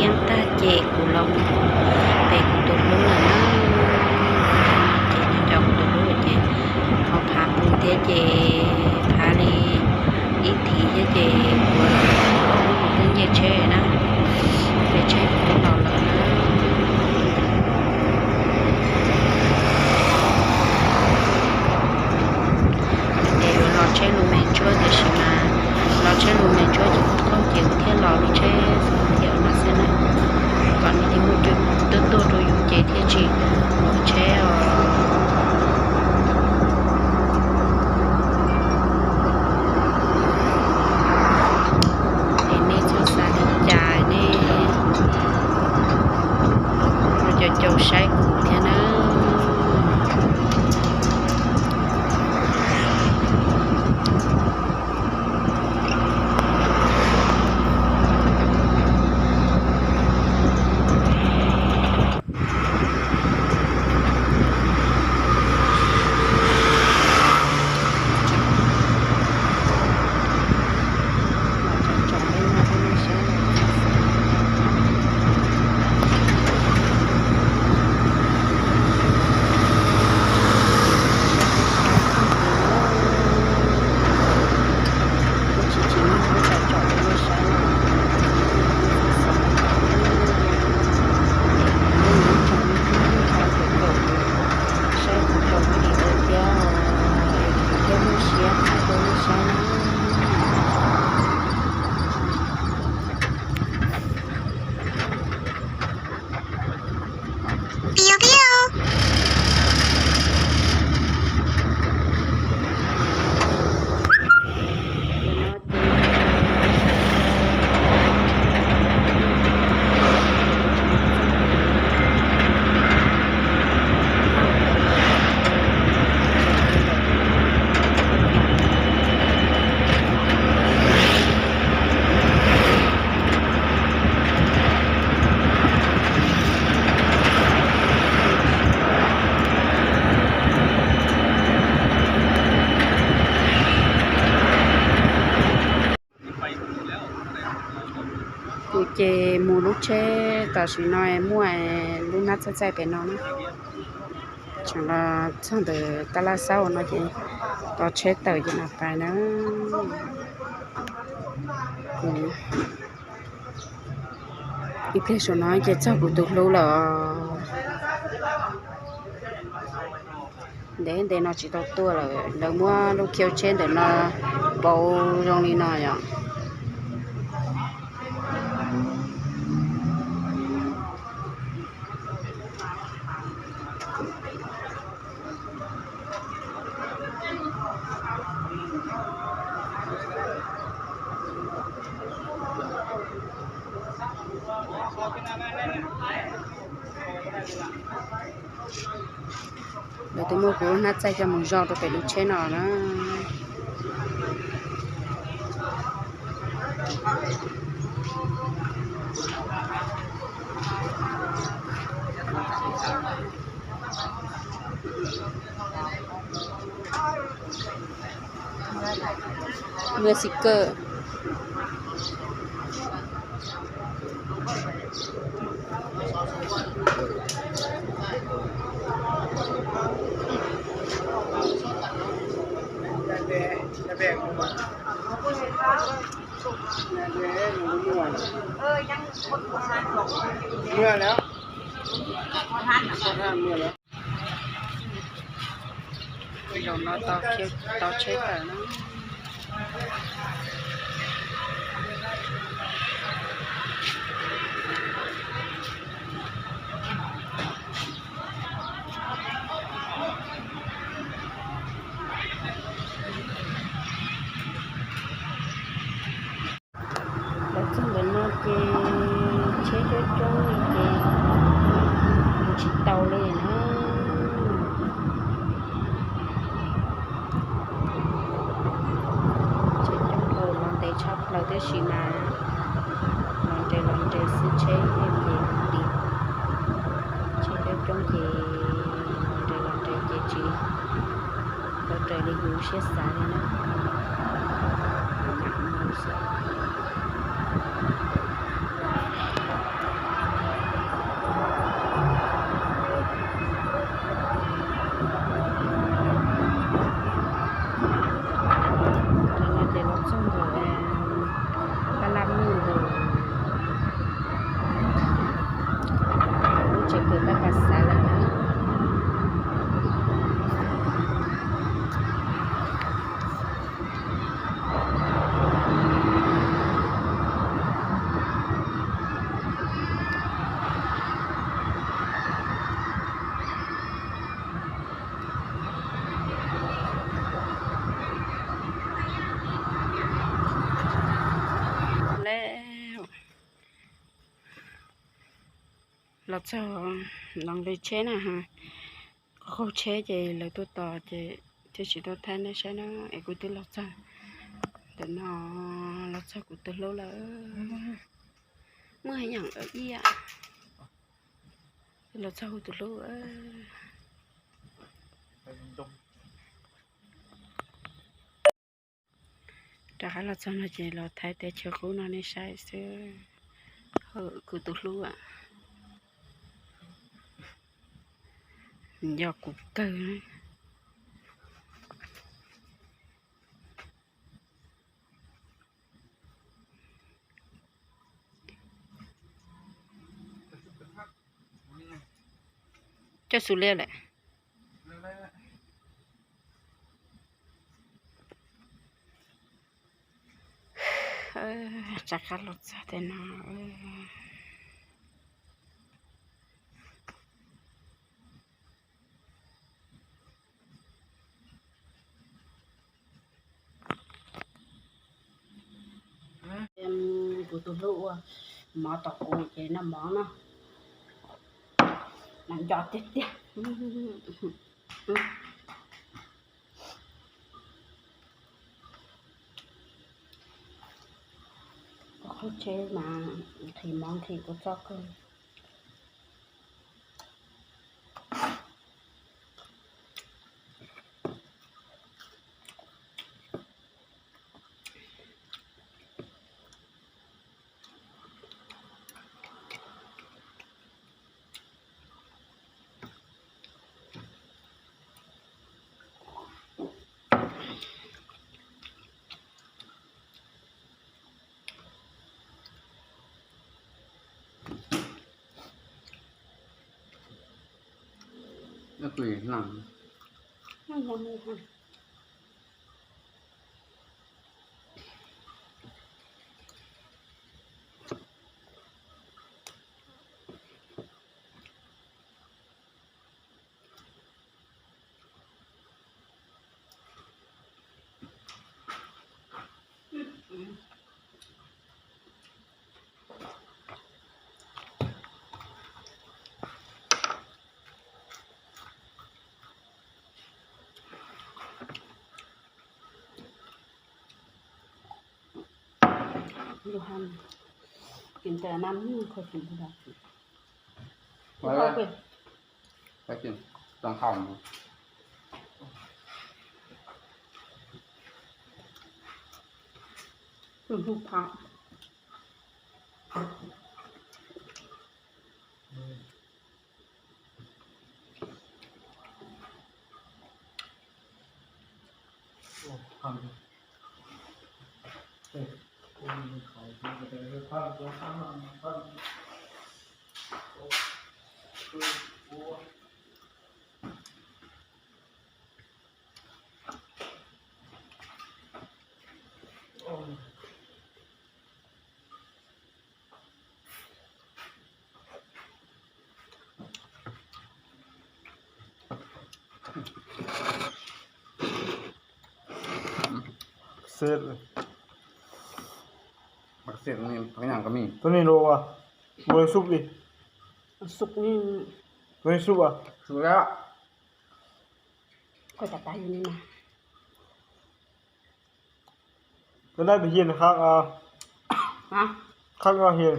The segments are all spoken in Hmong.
Yeeb tag ces kuv los mus pem kuv tus hlub lawm na. Ces nyob cov kuv tus hlub lawm ces ho phav pus thiab ces phav li ib thiv thiab ces kuv twb nce tsheb na, ces tsheb kuv twb los lawm na. Ces yuav los tsheb lus me ntsuab tiam sis mas los tsheb lus me ntsuab ces kuv khoom ces kuv thiaj los lub tsheb xov tiam no xwb na. Kom nws thiaj muaj cua tuaj tuaj rau yus ces thiaj tsis ua tsheb os. Es nej txhob xav li cas, nej ua caum caum saib kuv thiab na. Saib kuv cov video thiab, es kuv thiaj muaj siab hais rau nej saib na. Kuv ces mus lub tsheb tam sim no muaj lub hnab txaij txaij pem no na. Tseem los txog ntawm tab laj xab uas no ces tos tsheb tawm ces mam pais na. Kuv ib pliag saum no ces txog kuv tus hlub lawm. Ntev ntev no tsis tau tuaj lawm, lawv muab lub khiv tsheb ntawm no pauv zoo li no yom. Lawv twb muab kuv lub hnab txaij coj mus zog rau pem lub tsheb no na. Mưa xịt kơ. Mưa lắm. Zaum no tau tsheb tawm na. Lawv txog ntawm no ces tsheb coob coob li ces mus tsis tau li na. Tsheb coob dhau los ntev tshaj plaws tab sis mas los nres los nres xwb tsheb thiaj li dim. Tsheb coob coob ces los nres los nres ces tsis tau raws li yus siab xav li na. Mam mus xwb. Los txog, los nqis tsheb na, qaug tsheb ces lawv tuaj tos ces thiaj tsis tau thaij nej saib na, es kuv twb los txog ntawm no, los txog kuv tus hlub lawm. Muaj heev ib yam, los txog kuv tus hlub. Rov qab los txog no ces los thaij teb chaws qub no nej saib xwb. Kuv tus hlub, nco kuv kawg. Coj xus liaj lawm. Rov qab los txog tej no. Kuv tus hlub ua mov tom kuv ces noj mov no, mas nco tiag tiag. Qaug tsheb mas nqhis mov nqhis kuv txob kawg. Lub hab, kis ntawm nab kho kis ntawd. Kho kis, kho kis, tau hau. Tus hlub pham. Xwb, xwb, tus ni los ua, ua xub li, xub li, tus ni xub ua, xub li. Koj tas tas yus ni na. Koj dab tus hiaj khab, khab koj hiaj.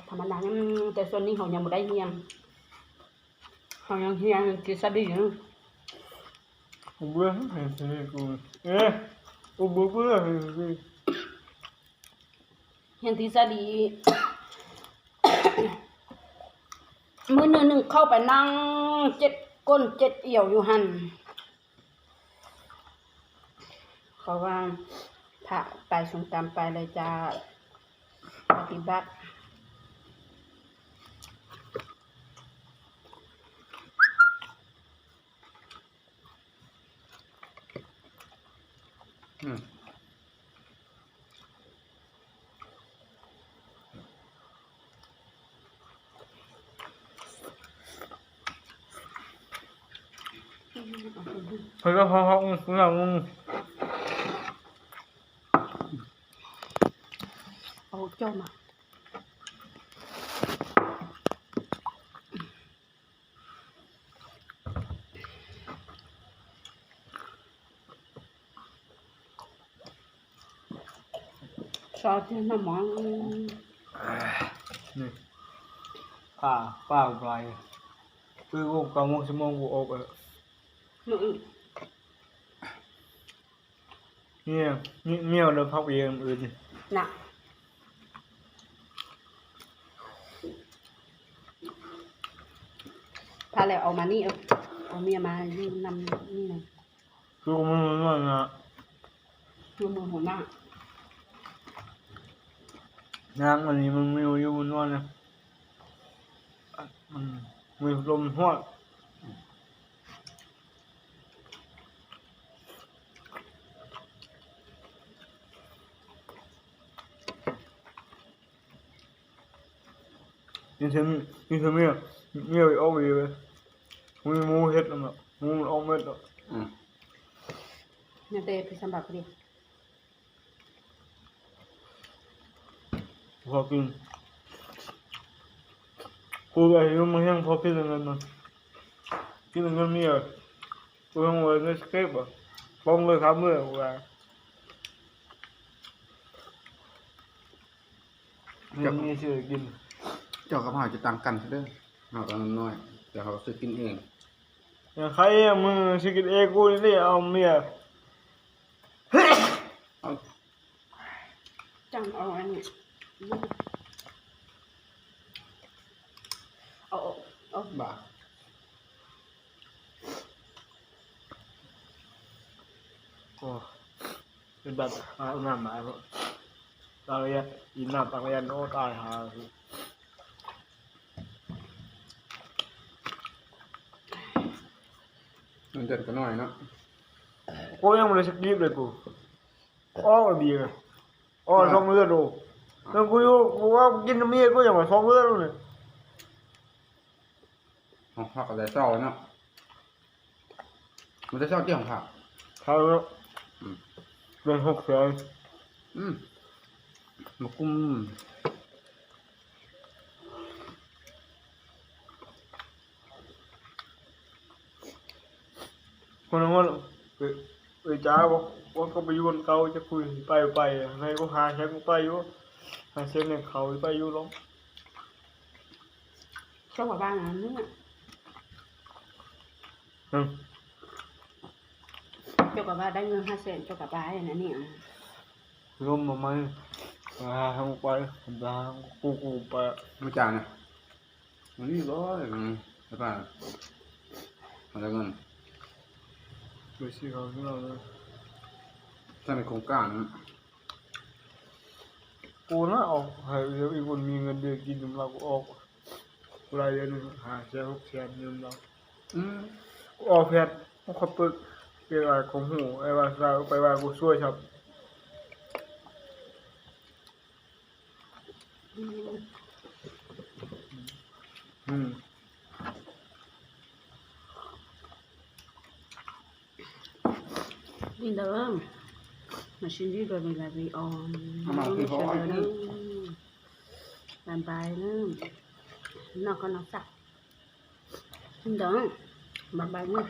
Tham mas nas, tes xua ni haus nyas mus dab hiaj, haus nyas hiaj tsis xab dis. Hiaj txiv xab dis, muab nws nws khauj pais nab, ceb koj ceb yaus yus has. Qhov vaj, tham pais xyoo tas pais lawm cas, pais ti npab. Hauv coj mas. So thiab noj mov. Paj, paj Blais, wb kuj koj muab xwb muab kuv ua. Nyiaj, nyiaj lawv phab pia. Phab lawv au mas nij, au miaj mas yus nam nij na. Yus mus noj na. Yus mus hauv na. Nab li yus mus noj na. Mus lom huaj. Mus mus hed, mus ob mev. Nyob tej pis xab npam pw li. Pho kij, kuv yuav mus heej pho kij, kij nws nyiaj, kuv ua nws skip, poob lawm khab mwj ua. Coj koj pab cov tag kag xwb, no, cov hauv xwb kij es. Qhaib mus xwb kij es kuj li au miaj. Kuv yeej mus li skip li kuv. Ob diav, ob soo lwj rau. Kuv yuav, kuv kij nws miaj kuj yeej mas soo lwj rau ne. Hov qhov tas sau no. Mus tas sau tij hov qhov. Qhov no. Mus kuj Ua cas ua koj pab yuav kau ces kuv pais pais, kuv has xyov kuv pab yuav, has xyov niam khaus pab yuav los. Coj kom vaj dab nyoog haj xeem coj kom vaj na niam. Zoo mas mas, kuv kuv pais. Ua cas na? Ua li los, kuv na, hais ib kuv mi ngan dej kij nws los kuv, kuv laj yog nws has xyov hauv xyov nws los. Kuv ob phiab, kuv qhov pw, peb vaj khoom hu, peb vaj xav, peb vaj kuv suav xyov. Li ntawd, mam sib ntsib dua lwm daim video, sawv daws na, bye bye na, noj koj noj xav. Li ntawd, bye bye na.